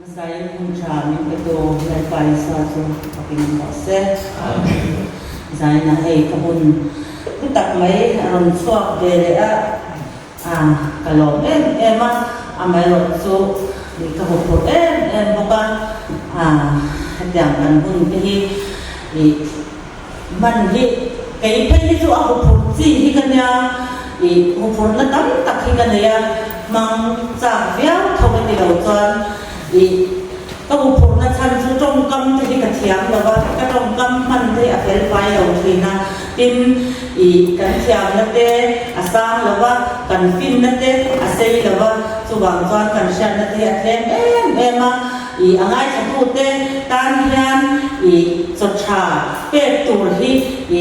Hmasain hun tha min petu Lalpa Isua chu fakin rawh se. Zaina hei ka hun hlu tak mai a rawn chhuak ve leh a, ka lawm em em a, amaherawh chu ka huphurh em em bawk a, hetiang kan hun te hi ih Hman hi kei phei hi chu a huphurh chi hi ka nia, ih huphurhna tam tak hi ka nei a, hmang chak viau tho ka ti lo chuan ih ka huphurhna chhan chu tawngkam te hi ka thiam lo va, ka tawngkam hman te hi a fel fai lo thin a, tin ih kan thiamna te a sang lo va, kan finna te a sei lo va, chuvang chuan kan hriatna te hi a tlem em em a. I a ngaithlatute tan hian i chaw tha pek tur hi i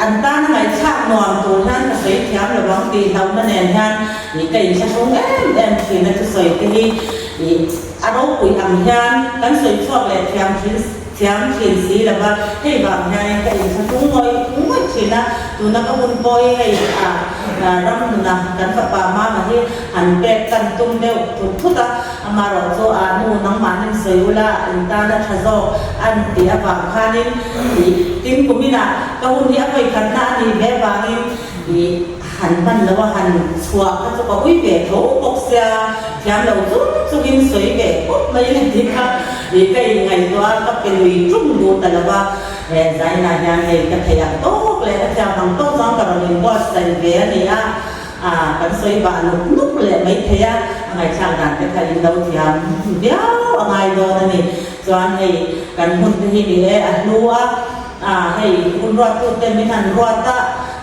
an tana ngaihthlak nuam tur hian ka sawi thiam lo ang tih hlauhna nen hian i ka inthlahrung em em thin a thusawi te hi i a ropui ang hian kan sawi chhuak leh thiam thin thiam thin si lo va, hei vang hianin ka inthlahrung ngawih ngawih thin a, tuna ka hun pawh hi hei a ram nuna kan fapa mama hi han pek kan tum deuh thut thut a. Amaherawh chu a nu nangmahnin sawi ula in tan a tha zawk an tih avang khanin ih tin kuminah ka hun hi a vawi khatna a nih ve avangin ih han hman lo a han chhuah kha chu ka ui ve tho bawk sia thiam lo chung chungin sawi ve khawp mai la tih kha ih ka inngaihtuah a ka pe lui tum duh ta lo va he zainah hian hei ka theih ang tawk leh ka thiam ang tawk chuan ka rawn inbuatsaih ve a ni a. A kan sawi bah nuk nuk leh mai thei a, a ngaihthlak dan te kha in lo thiam viau a ngai dawn a ni. Chuan hei kan hun te hi ni e a hlu a, a hei hun ruattu te min han ruat a,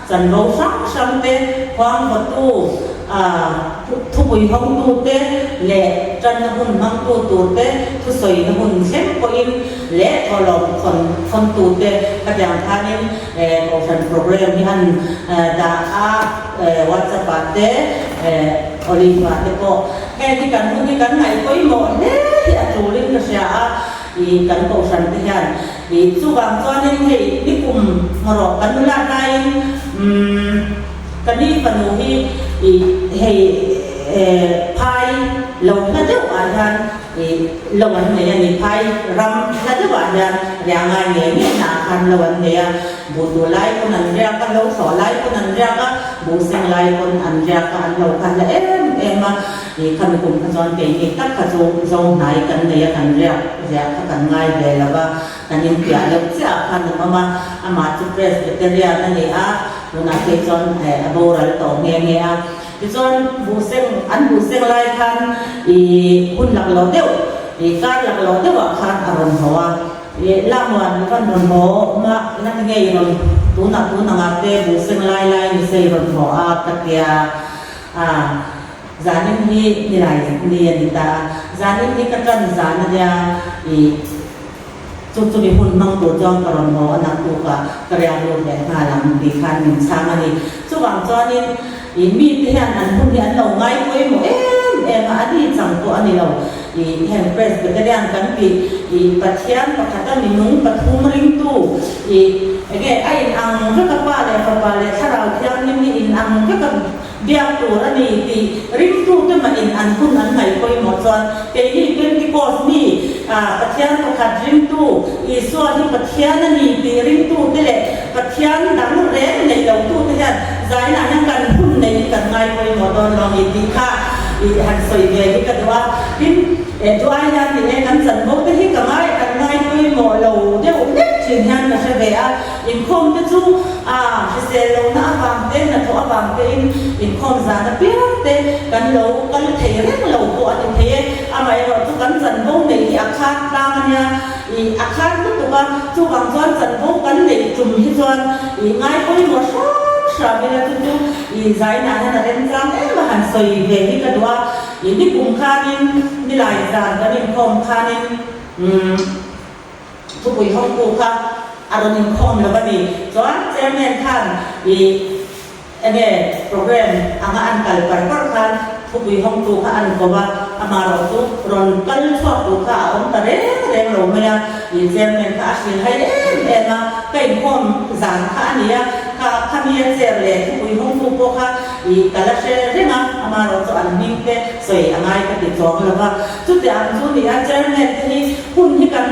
chanvo hrang hrang te, khuangvawtu, a thupui hawngtu te leh tanna hun hmangtu tur te, thusawina hun thleng pawhin leh thawhlawm khawn khawntu te khatiang khanin Kohhran program hi an dah a, WhatsApp ah te, Olive ah te pawh heng hi kan hun hi kan ngaih pawimawh hle hi a tulin ka hria a, ih kan kohhran te hian ih chuvang chuanin hei nikum rawh kan nulat laiin umm ka ni fanu hi ih hei phai lo hla deuh ah hian Ih lo an nei a ni, phai ram hla deuhah hian riah ngai ngei ngei naah khan lo an nei a, buh duh lai pawn an riak a, lo thlawh lai pawn an riak a, buh seng lai pawn an riak a, an lo kha hla em em a, ih khami kum kha chuan keini tak kha chu zo hnai kan nei a, kan riak riah kha kan ngai ve lo va, kan inpiah deuh chiah ah khan an awm a, amah chu Presbyterian a ni a, tunah phei chuan a boral tawh nghe nghe a. Tichuan buhseng an buhseng lai khan ih hun lak lo deuh ih kar lak lo deuh ah khan a rawn haw a, ih Lamuan i van rawn haw mah ina ti nge i rawn tunah tun angah te buhseng lai lai ni se i rawn haw a ka tia a, zanin hi nilai ni a ni ta a, zanin hi ka tan zan a nia ih. Chu chu mi hun hmang tur chuan ka rawn haw a naktuk a, ka riak lut leh nghal ang tih khan min chhang a ni. Chuvang chuanin ih mite hian an hun hi an lo ngai pawimawh em em a, a ni chang pawh a ni lo. Ih heng Presbyterian kan tih ih Pathian pakhata minung pathum ringtu ih enge a in ang vek a Pa leh Fapa leh Thlarau Thianghlim hi in ang vek a, Biak tur a ni tih ringtute mahin an hun an ngaih pawimawh chuan keini Pentecost mi Pathian pakhat ringtu Isua hi Pathian a ni tih ringtute leh Pathian dang reng nei lotute hian zainah hian kan hun nei hi kan ngai pawimawh dawn lo a ni tih kha i han sawi ve hi ka duh a. Tin, chu ai hian ni e kan chanvo te hi ka ngai kan ngai pawimawh lo deuh hlek thin hian ka hre ve a. Inkhawm te chu a hrisel lohna avang te, hnathawh avang tein inkhawm zan apiang te kan lo kal thei reng lo pawh a ni thei e. Amaherawh chu kan chanvo neih hi a khat tlang a nia, ih a khat lutuk a, chuvang chuan chanvo kan neih tum hi chuan ih ngai pawimawh hram hram ila chu chu ih zainah hian a remchang em a han sawi ve hi ka duh a. Ih nikum khanin nilai zan kan inkhawm khanin umm. Thupui hawngtu kha a rawn inkhawm lo a ni. Chuan Chairman khan ih enge program anga an kal par par khan thupui hawngtu kha an ko a, amaherawh chu rawn kal chhuak tur kha a awm ta reng reng lo mai a. Ih Chairman kha a hrilh hai em em a, ka inkhawm zan kha a ni a, kha khami a chair leh thupui hawngtu pawh kha ih. ih ka la hre reng a, amaherawhchu an hming te sawi a ngai ka ti chuang lo va. Chuti ang chu ni a, Chairman te hi hun hi kan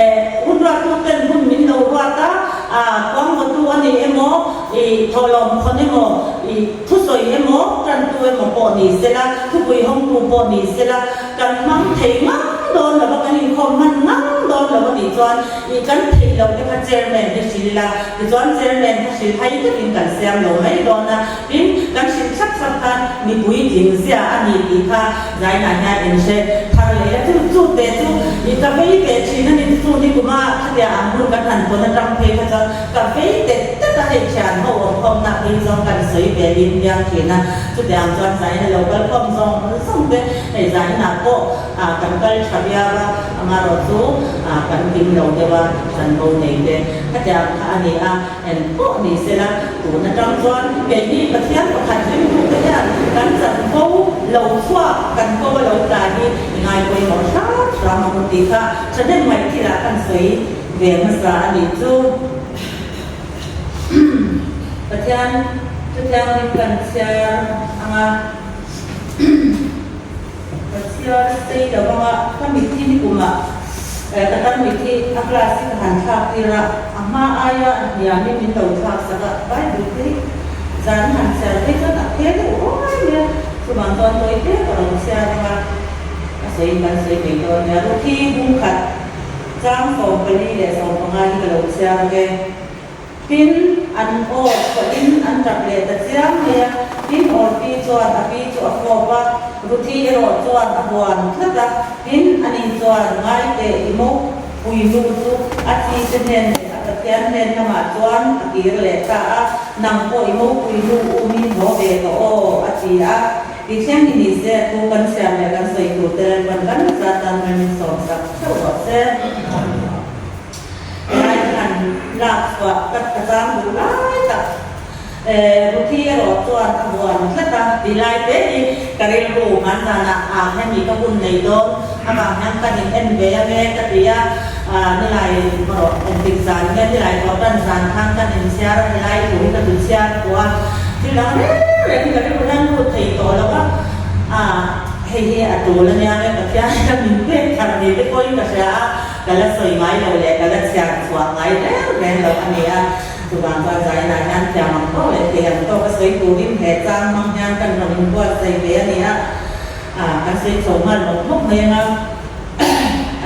eh hun ruattu ten hun min lo ruat a, ah kuangvawtu a ni emaw, ih thawhlawm khawn emaw, ih thusawi emaw, tantu emaw pawh ni sela, thupui hawngtu pawh ni sela, kan hmang thei ngang dawn lo va, kan inkhawm hman ngang dawn lo a nih chuan ih kan theih loh te kha Chairman hi hrilh ila, tichuan Chairman kha hrilh hai takin kan siam lo mai dawn a. Tin, kan hrilh thlap thlap khan mipui tling zia a ni tih kha zainah hian in hre thar leh a, chu chu te chu i ka vei ve thin a ni chu ni kuma khatia ang hun kan han tawn atang phei kha chuan ka vei tet tet a, hei thian ho awm khawmna phei zawng kan sawi ve lim biak thin a, chutiang chuan zaina lo kal khawm zawng zawng te hei zainah pawh kan kal tha viau a, amaherawh chu kan kim lo deuh a, chanvo nei te khatiang kha a ni a. En pawh ni sela, tun atang chuan keini Pathian pakhat ringtute hian kan chanvo lo chhuak, kan ko a lo tla hi i ngai pawimawh hram hram ang u tih kha thahnem ngaih thilah kan sawi ve hmasa a nih chu. Pathian thu thianghlim kan chhiar ang a, ka chhiar sei lo ang a, ka mitthi nikumah ka tan mitthi a class hi ka han thlak tir a, a hma aia hniamin min lo thlak sak a, Bible te hi zan han chhiar phei chuan a phel deuh ruai mai a, chuvang chuan tawi te ka rawn chhiar ang a, a sawiin kan sawi thei dawn nia, Ruthi bungkhat chang 14 leh 15 hi ka lo chhiar ang e. Tin, an aw chhuahin an tap leh ta chiang mai a. Tin, Orpi chuan a pi chu a fawp a, Ruthi erawh chuan a huan tlat a. Tin, ani chuan, Ngai teh, i mopui nu chu a chi te hnen leh a Pathian hnen lamah chuan a kir leh ta a, nang pawh i mopui nu umin haw ve tawh aw, a ti a. Ti thleng hi ni se, thu kan chhiar leh kan sawi tur te Lalpan kan zat tan rem in sawmsak theuh rawh se. Helai hi han lak chhuah ka ka chang duh lai tak. Ruthi erawh chuan a buan tlat a, ti lai te hi ka rilru hman zanah ah hemi ka hun nei dawn avang hian kan in en ve ange ka ti a, nilai erawh engtik zan nge nilai tawh tan zan khan kan in chhiar a, helai thu hi ka du chhiar pawh a, thil dang reng reng hi ka rilru hian lut thei tawh lo a, hei hi a tul ania nge Pathian hian min pek thar ni te pawhin ka hria a. Ka la sawi ngai lo leh ka la chhiar chhuah ngai reng reng lo a ni a, chuvang chuan zainah hian thiam ang tawk leh thei ang tawk a sawi turin he chang hmang hian kan rawn inbuatsaih ve a ni a, ah kan sawi chho nghal mawp mawp mai ang a,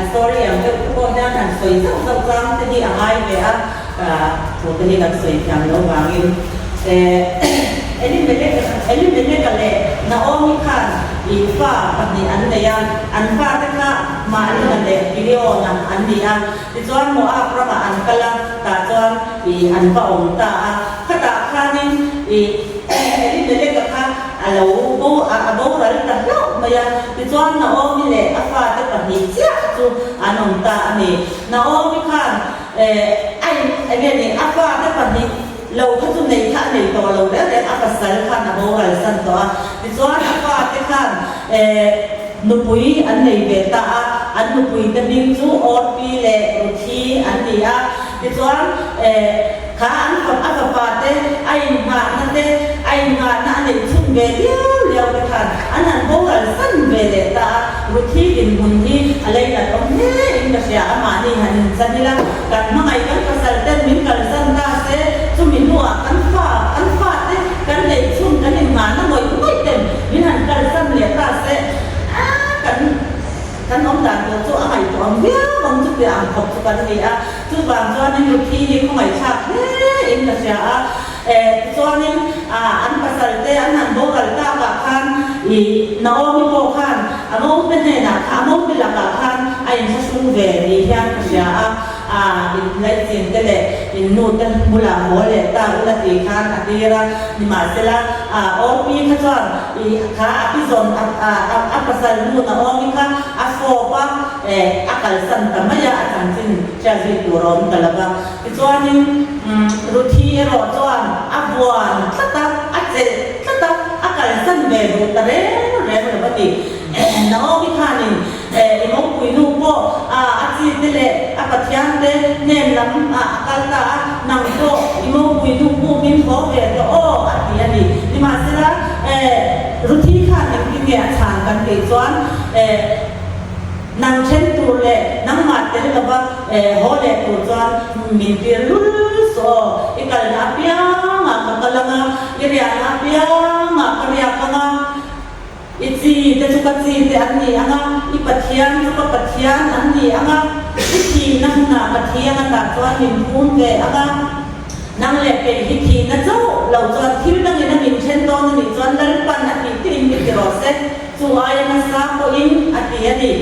a story ang deuh te pawh hian han sawi zauh zauh chang te hi a ngai ve a, thu te hi kan sawi thiam lo vangin eh Elimeleka leh Naomi khan ih fa pahnih an nei a, an fate kha Mahlona leh Kiliona an ni a, tichuan Moab ramah an kal a, tah chuan ih an va awm ta a. Khatah khanin ih Elimeleka kha a lo bo a, a boral ta hlauh mai a, tichuan Naomi leh a fate pahnih chiah chu an awm ta a ni. Naomi khan eh a in enge ni a fate pahnih lo kha chu nei kha a nei tawh lo reng reng, a pasal khan a boral san tawh a, tichuan a fate khan eh Nupui an nei ve ta a, an nupui te hming chu Orpi leh Ruthi an ni a. Tichuan, kha an fap a fapa te a innghahna te, a innghahna a neih chhun ve liau liau te khan an han boral san ve leh ta a. Ruthi dinhmun hi a leinat awm hle in ka hria a, mahni han inchan ila, kan hmangaih kan pasal ten min kalsan ta se, chumi hnuah kan fa, kan fate kan neih chhun kan innghahna ngawih ngawih ten Min han kalsan leh ta se, a kan kan awm dan tur chu a ngaihtuah ang viau ang chu tih ang khawp chu kan ni a. Chuvang chuanin Ruthi hi khawngaihthlak hle in ka hria a. Eh tichuanin ah an pasal te an han boral takah khan ih Naomi pawh khan a mote hnenah kha a mote lakah khan a inthlahrung ve ni hian ka hria a. A in laihchin te leh in nu te bulah haw leh ta ula tih khan a tir a, nimahsela a Orpi kha chuan i kha a pi zawn a a pasal nu Naomi kha a fawp a, eh a kalsan ta mai a, a chanchin hriat zui tur a awm ta lo va. Tichuanin Ruthi erawh chuan a vuan tlat a, a chelh tlat a, a kalsan ve duh ta reng reng lo va ti. Naomi khanin I mawngpui nu pawh a chi te leh a Pathian te hnen lam ah a kal ta a, nang pawh i mawngpui nu pum in haw ve tawh aw a ti a ni. Nimahsela, Ruthi khan engtin nge a chhan kan tih chuan nang then tur leh nangmah tel lova haw leh tur chuan min tir lul suh aw. I kalna apiangah ka kal anga, i riahna apiangah ka riak anga. I chi te chu ka chi te an ni ang a, i Pathian chu ka Pathian an ni ang a, i thihna hmunah ka thi ang a tah chuan min phum ve ang a. Nang leh kei hi thihna chauh lo chuan thil dangin a min then dawn a nih chuan Lalpan a tih tiin min ti rawh se, chu aia nasa pawhin a ti a ni.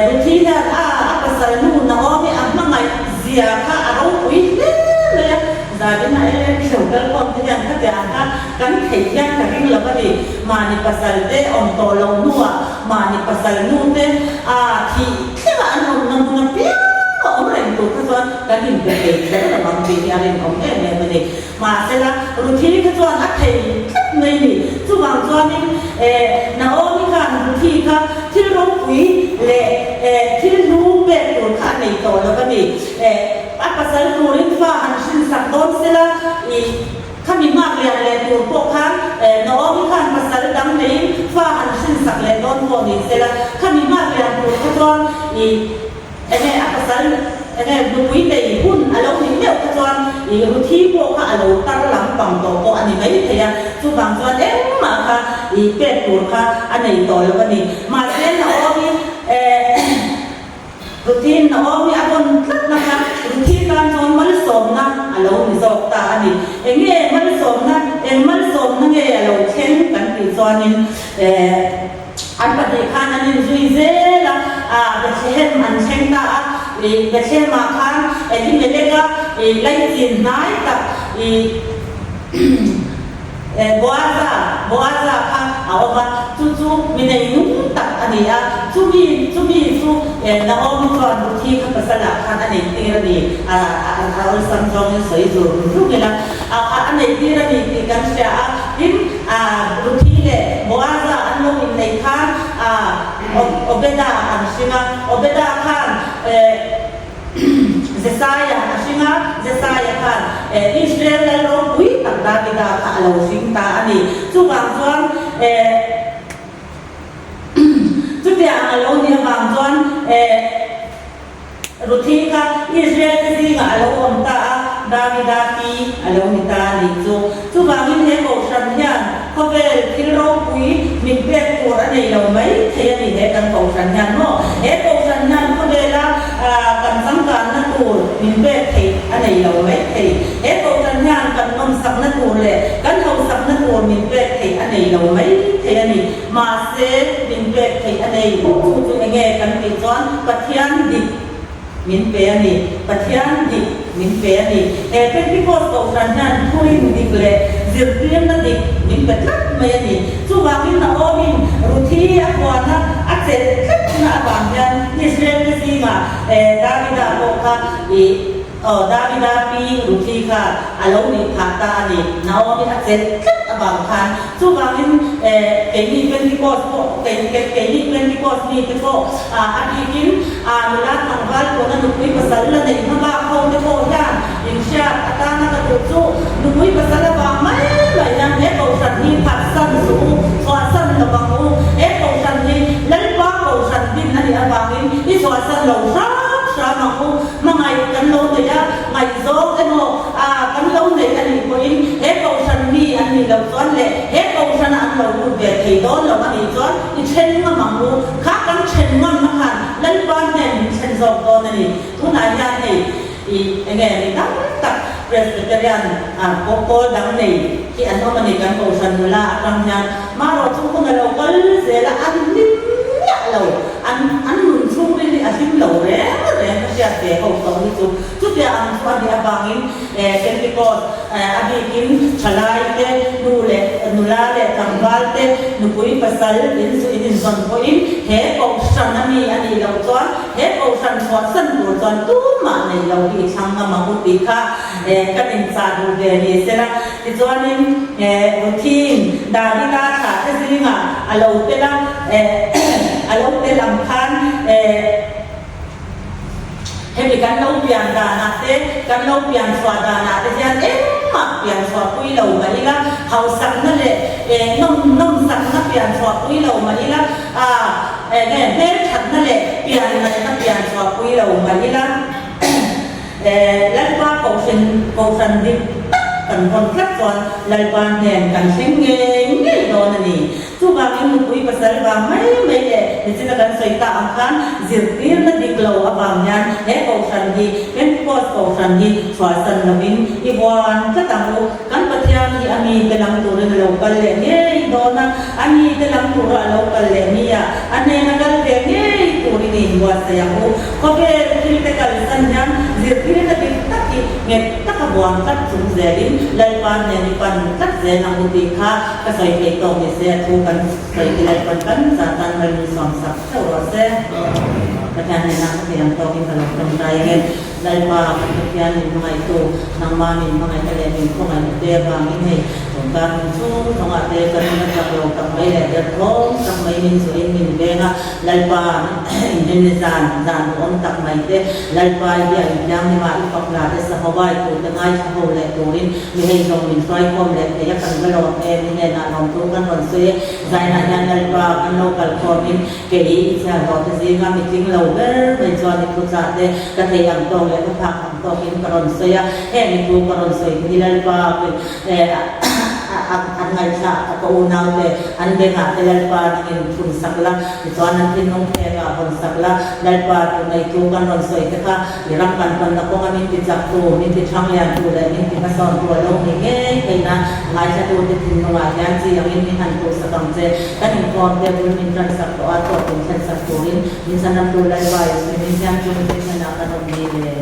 Ruthi hian a a pasal nu Naomi a hmangaih zia kha a ropui hle mai a, Zalin a LLP lo kal khawm te hian khatiang ang kha kan theih hian ka ring lo a ni. Mahni pasal te awm tawh lo hnuah mahni pasal nu te a thih thlengah an awmna hmun apiang a awm reng tur kha chuan kan inpe thei kher lo ang tih hi a rinawm em em a ni. Mahsela Ruthi kha chuan a thei tlat mai a ni. Chuvang chuanin eh Naomi khan Ruthi kha thil ropui leh eh thil hlu pek tur kha a nei tawh lo a ni. Eh a pasal turin fa han hrinsak dawn sela ih Khami hmak lian leh tur pawh khan Naomi khan pasal dang neiin fa han hrinsak leh dawn pawh ni sela, khami hmak lian tur kha chuan ih enge a pasal enge nupui nei hun a lo nih meuh kha chuan ih Ruthi pawh kha a lo tar lam pang tawh pawh a ni mai thei a, chuvang chuan engmah kha ih pek tur kha a nei tawh lo a ni. Mahse Naomi eh. Ruthi Naomi a vawn tlatna kha Ruthi tan chuan malsawmna a lo ni zawk ta a ni. Eng nge malsawmna, eng malsawmna nge a lo thleng kan tih chuanin eh an pahnih khan an inzui zel a, ah Bethlehem an thleng ta a, ih Bethlehem-ah khan Elimeleka ih laichin hnai tak ih Boaza, Boaza kha a awm a, chu chu mi nei nung tak a ni a, chumi, chumi chu Naomi chuan Ruthi kha pasalah khan a nei tir a ni, a awlsam zawngin sawi zur ruk ila, a a nei tir a ni tih kan hria a, tin, Ruthi leh Boaza an lo inneih khan Obeda an hring a, Obeda khan Jesaia a hring a, Jesaia khan Israel lal ropui tak Davida kha a lo hring ta a ni. Chuvang chuan chutiang a lo nih avang chuan Ruthi kha Israel te zingah a lo awm ta a, Davida pi a lo ni ta a nih chu. Chuvangin he kohhran hian khawvel thil ropui min pek tur a nei lo mai thei a ni he kan kohhran hian maw? He kohhran hian khawvela kan changkanna tur min pek theih a nei lo mai thei. He kohhran hian kan nawmsakna tur leh kan hausakna tur min pek theih a nei lo mai thei a ni. Mahse min pek theih a nei. Chu chu enge kan tih chuan Pathian dik Min pe a ni. Pathian dik min pe a ni. He Pentecost kohhran hian thurin dik leh zirtirna dik min pe tlat mai a ni. Chuvangin Naomi'n Ruthi a huana a chelh tlatna avang hian Israel-te zingah Davida pawh kha ih aw Davida pi Ruthi kha a lo nih phah ta a ni. Naomi a chelh tlat avang khan. Chuvangin keini Pentecost pawh keini Pentecost mite pawh a bikin nula tlangval pawna nupui pasal la neih hma bak ho te pawh hian inhriat atana ka duh chu nupui pasal avang mai mai hian he kohhran hi phatsan suh u, chhuahsan lo vang u, he kohhran hi Lalpa kohhran din a nih avangin i chhuahsan lo hram hram ang u, hmangaih kan lo nei a, ngaihzawng emaw kan lo nei a nih pawhin he kohhran mi an nih loh chuan leh he kohhrana an lo lut ve thei dawn lo a nih chuan i then ngam ang u. Kha kan then ngamna khan Lalpa hnen min thlen zawk dawn a ni. Tunah hian hei i enge mi tam tak Presbyterian pawl dang nei hi an awm a ni kan kohhran nula atang hian. Marawh chu hun a lo kal zel a, an hlim miah lo. An an nun chhungril hi a hlim lo reng reng ka hriat ve ho tawh hi chu. Chutia ang chu a nih avangin Pentecost a bikin thalai te, nu leh nula leh tlangval te, nupui pasal in chu in inzawn pawhin he kohhran a mi a nih loh chuan he kohhran chhuahsan tur chuan tumah nei lo hi i thlang ngam ang u tih kha kan inchah duh ve ni sela. Tichuanin Ruthin Davida thlah te zingah a lo tel a, a lo tel ang khan. Hemi kan lo pian danah te, kan lo pian chhuah danah te hian engmah. Engmah pianchhuahpui lo mah ila, hausakna leh nawm nawmsakna pianchhuahpui lo mah ila, enge hmelthatna leh piannaihna pianchhuahpui lo mah ila, Lalpa kohhran kohhran dik tak kan hawn tlat chuan Lalpa hnen kan thleng ngei ngei dawn a ni. Chuvangin nupui pasal vang mai mai leh nichina kan sawi ta ang khan zirtirna dik lo avang hian he kohhran hi Pentecost kohhran hi chhuahsan lovin i vuan tlat ang u. Kan Pathian hi a mite lam turin a lo kal leh ngei dawn a, a mite lam tura a lo kal leh nia a hnena kal ve ngei turin i inbuatsaih ang u. Khawvel thilte kalsan hian zirtirna dik tak hi nghet taka vuan tlat chung zelin Lalpa hnen i pan tlat zel ang u tih kha Ka sawi theih tawk ni se a thu kan sawi te lai pawn kan zah tan mal min sawm sak theuh rawh se. Pathian hnena ka thei ang tawkin ka lo tawngtai ang e. Lalpa kan Pathian min hmangaihtu, nangma min hmangaihna leh min khawngaihna te avangin hei tawngkar hun chhung chungah te ka nun a chak lo tak mai leh derthawng tak mai min zuahin min veng a. Lalpa inrinni zan, zan duhawm tak mai te, Lalpa i biak inthianghlim ah i fak hla te Sahawai tute ngaithla ho leh turin Mi hei zawng min hruaikhawm leh thei a kan va lawm em i hnenah lawmtu kan rawn sawi e. Zainah hian Lalpa kan lo kal khawmin kei i chhiarhlawh te zinga mi tling lo ber mai chuan i thuchah te ka thei ang tawk leh ka phak ang tawkin ka rawn sawi a. Heng i thu ka rawn sawi te hi Lalpa an ngaihthlah ka ka unau te an bengah te Lalpa nangin thun sak la tichuan an thinlung phekah hawn sak la Lalpa tuna i thu kan rawn sawi te kha I ram kan panna kawnga min ti chaktu, min ti thlangliantu leh min ti hmasawntu a lo ni ngei theih na ngaithlatute thinlungah hian chi angin min han tuhsak ang che. Kan inkhawm te bul min tansak tawh a, thawh min thlensak turin min chhanamtu Lalpa Yesu min hian chung te hnenah kan awm ni le.